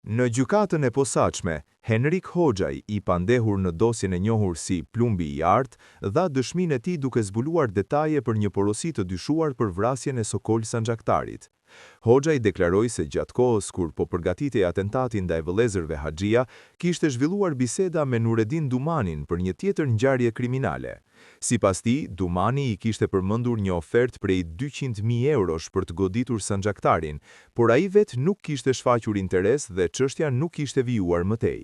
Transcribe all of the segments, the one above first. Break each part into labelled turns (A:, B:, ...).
A: Në Gjykatën e Posaçme, Henrik Hoxhaj, i pandehur në dosjen e njohur si Plumbi i Artë, dha dëshminë e tij duke zbuluar detaje për një porosi të dyshuar për vrasjen e Sokol Sanxhaktarit. Hoxhaj deklaroi se gjatë kohës kur po përgatitej atentati ndaj vëllezërve Haxhia, kishte zhvilluar biseda me Nuredin Dumanin për një tjetër ngjarje kriminale. Sipas tij, Dumani i kishte përmendur një ofertë prej 200,000 eurosh për të goditur Sanxhaktarin, por ai vetë nuk kishte shfaqur interes dhe çështja nuk ishte vijuar më tej.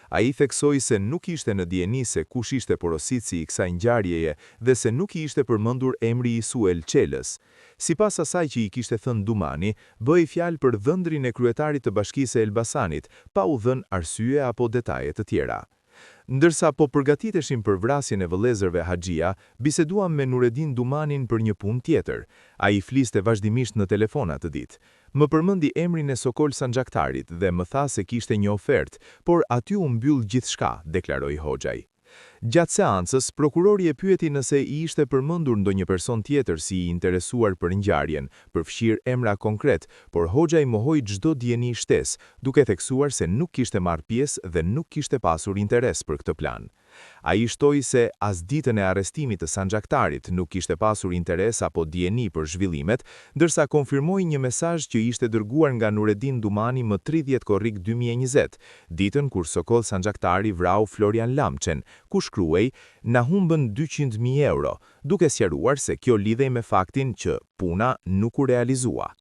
A: Ai theksoi se nuk ishte në dijeni se kush ishte porositësi i kësaj ngjarjeje dhe se nuk i ishte përmendur emri i Suel Çelës. Sipas asaj që i kishte thënë Dumani, bëhej fjalë për dhëndrin e kryetarit të Bashkisë së Elbasanit, pa u dhënë arsye apo detaje të tjera. Ndërsa po përgatiteshim për vrasjen e vëllezërve Haxhia, biseduam me Nuredin Dumanin për një punë tjetër. Ai fliste vazhdimisht në telefon atë ditë. Më përmendi emrin e Sokol Sanxhaktarit dhe më tha se kishte një ofertë, por aty u mbyll gjithçka, deklaroi Hoxhaj. Gjatë seancës, prokurori e pyeti nëse i ishte përmendur ndonjë person tjetër si i interesuar për ngjarjen, përfshirë emra konkretë, por Hoxhaj mohoi çdo dijeni shtesë, duke theksuar se nuk kishte marrë pjesë dhe nuk kishte pasur interes për këtë plan. Ai shtoi se as ditën e arrestimit të Sanxhaktarit nuk kishte pasur interes apo dijeni për zhvillimet, ndërsa konfirmoi një mesazh që ishte dërguar nga Nuredin Dumani më 30 korrik 2020, ditën kur Sokol Sanxhaktari vrau Florian Lamçen, ku shkruhej Na humbën 200,000 euro, duke sqaruar se kjo lidhej me faktin që puna nuk u realizua.